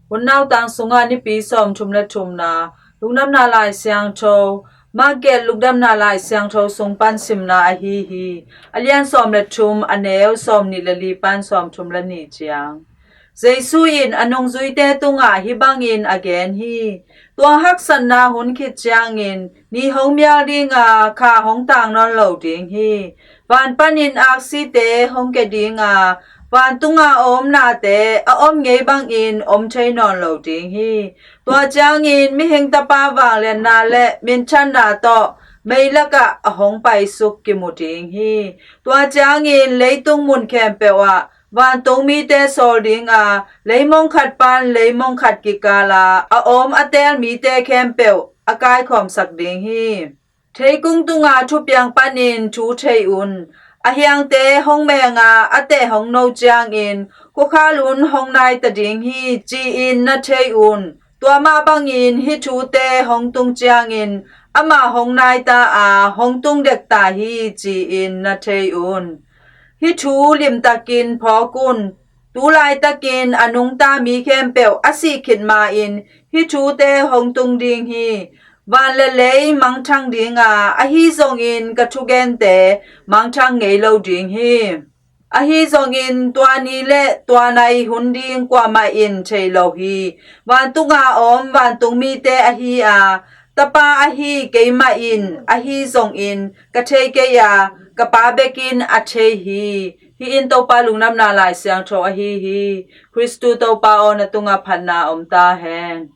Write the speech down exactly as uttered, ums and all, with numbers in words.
Hun nautang sungah Nipi sawmthum le thumna, Lungdamna Lai Siangtho, Mark gelh Lungdamna Lai Siangtho sung pan simna ahi hi. A lian sawm le thum, a neu sawmnih le li pan sawmthum le nih ciang. Jesu in a nungzuite tungah hih bangin a gen hi. Tua haksatna hun khit ciangin ni hong mial dinga, kha hong tang nawn lo ding hi. Van panin aksite hong ke dinga, vantunga a om nate a om ngei bangin om thei nawn lo ding hi. Tua ciangin Mihing Tapa vangliatna le minthanna tawh mei lakah a hong paisuk kimu ding hi. Tua ciangin leitung mun khempeuh ah vantung mite sawl dinga, leimong khat pan leimong khat kikala a om a teel mite khempeuh a kaikhawmsak ding hi. Theikung tunga thupiang panin thu thei un. A hiangte hong menga, a teh hong no ciangin, khuakhal un hong nai ta ding hi, ci-in na thei un. Tua mah bangin hih thute hong tung ciangin, amah hong nai ta a, hong tung dek ta hi, ci-in na thei un. Hih thu limtakin phawk un. Tu laitakin a nungta mi khempeuh a sih khit ma-in hih thute hong tung ding hi. Van le lei mangthang dinga, ahi zongin ka thugente mangthang ngei lo ding hi. Ahi zongin tua ni le tua nai hun ding kuamah in thei lo hi. Vantunga om vantung mite ahi a, Tapa ahi keimah in ahi zongin ka thei kei a, ka Pa bekin a thei hi. Hih in Topa Lungdamna Lai Siangtho ahi hi. Khristu Topa aw, na tungah phatna om ta hen.